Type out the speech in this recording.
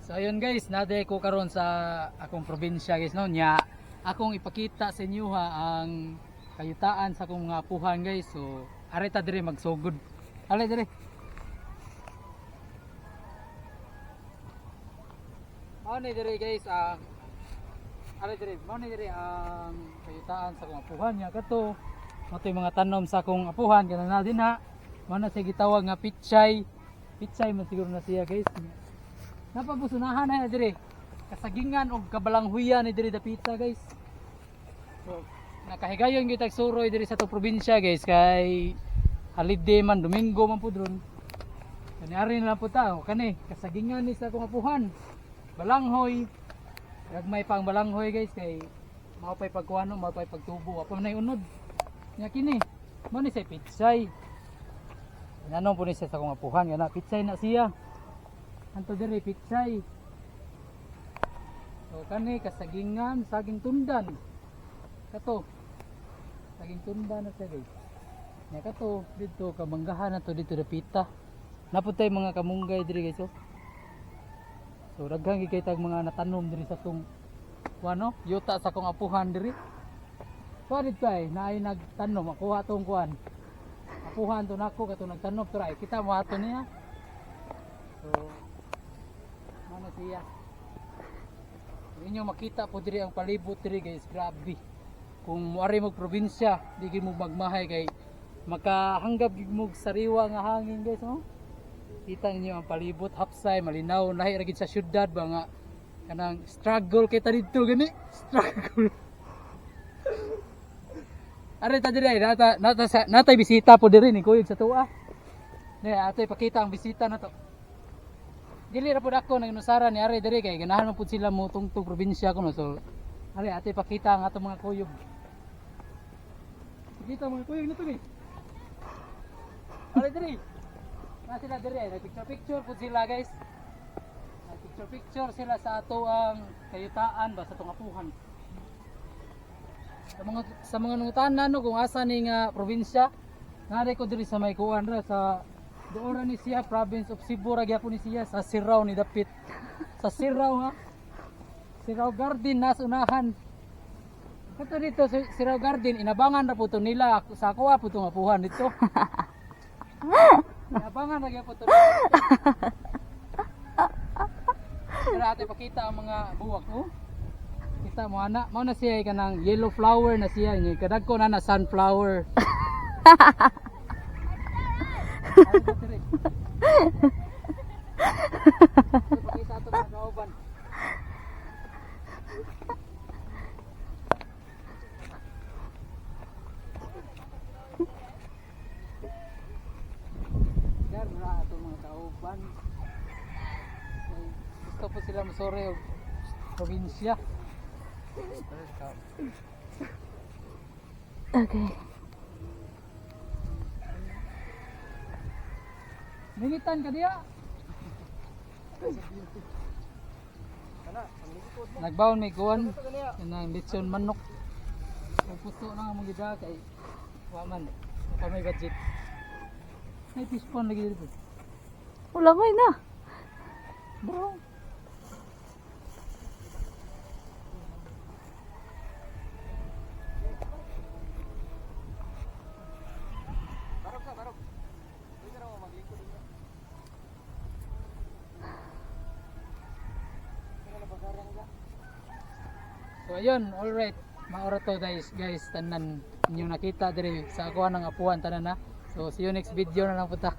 So ayun guys, nade ko karon sa akong probinsya guys no nya. Akong ipakita sa inyo ha ang kayutaan sa akong mga apuhan guys. So are ta diri magsugod. Ale diri. Mao ni diri guys ang are diri, mao ni diri ang kayutaan sa akong apuhan nya kato. Mao to'y mga tanom sa akong apuhan kana na din ha. Mao na siya gitawag nga pichay. Pichay man siguro na siya guys. Napabusunahan na diri. Kasagingan og kabalanghuya ni diri dapita guys. So nakahigayon gyud tag suroy diri sa atong probinsya guys kay holiday man, Domingo man pud ron. Kani ari na lang pud ta oh, kani kasagingan ni sa akong apuhan. Balanghoy. Gagmay pa ang balanghoy guys kay mao pay pagkuano, mao pay pagtubo, wa pa man nay unod. Nya kini mao ni say pitsay. Inanom po ni siya sa akong apuhan nga na pitsay na siya. Anto diri pitsay. So kani kasagingan, saging tundan. Kato. Saging tundan na siya guys. Nya kato didto kamanggahan na to dito dapita. Naputay mga kamunggay diri guys oh. So daghan gid kay tag mga natanom diri sa tong kuano, yuta sa akong apuhan diri. So dito ay naay nagtanom, akuha tong kuan. Apuhan to nako kato nagtanom to ra kita mo ato niya. So mao na siya. Inyo makita po diri ang palibot diri guys, grabe. Kung muari mo probinsya, di gid mo magmahay kay makahanggap gid mo og sariwa nga hangin guys, oh. Kita ninyo ang palibot, hapsay, malinaw, lahi ra gid sa syudad ba nga kanang struggle kay ta didto gani, struggle. Are ta diri nata nata sa natay bisita po diri ni kuyog sa tuwa. Ne atoy pakita ang bisita nato. Dili ra pud ako nagnusara ni are diri kay ganahan man pud sila mo tungtong probinsya kuno, so are atoy pakita ang atong mga kuyog. Pakita ang mga kuyog nato guys. Are diri. Na sila diri ay picture picture pud sila guys. Picture picture sila sa ato ang kayutaan ba sa atong apuhan. Sa mga nangutana no kung asa ni nga probinsya, ngari ko diri sa may kuan ra sa doon ra ni siya, province of Cebu ra gyapon ni siya sa Sirao ni dapit. Sa Sirao ha. Sirao Garden nas unahan. Kato dito sa Sirao Garden inabangan ra po to nila sa ako po tong apuhan dito. Inabangan ra gyapon to. Pero ate pakita ang mga buwak oh. Kita mo ana, mao na siya kanang yellow flower na siya ni kadagko na na sunflower. Ano ba, Tere? Ate, pakita ato mga kauban. Dar ra ato mga kauban. Kay gusto po sila musuri og probinsya. Okay. Mingitan ka diya. Nagbaon may kuwan kanang lechon manok. Ug puso na ang mga kay wa man pa may budget. May fish pond lagi dito. Wala ko na. Bro. So ayun, alright. Maura to guys, guys, tanan inyo nakita diri sa ako ng apuhan tanan na. So see you next video na lang punta.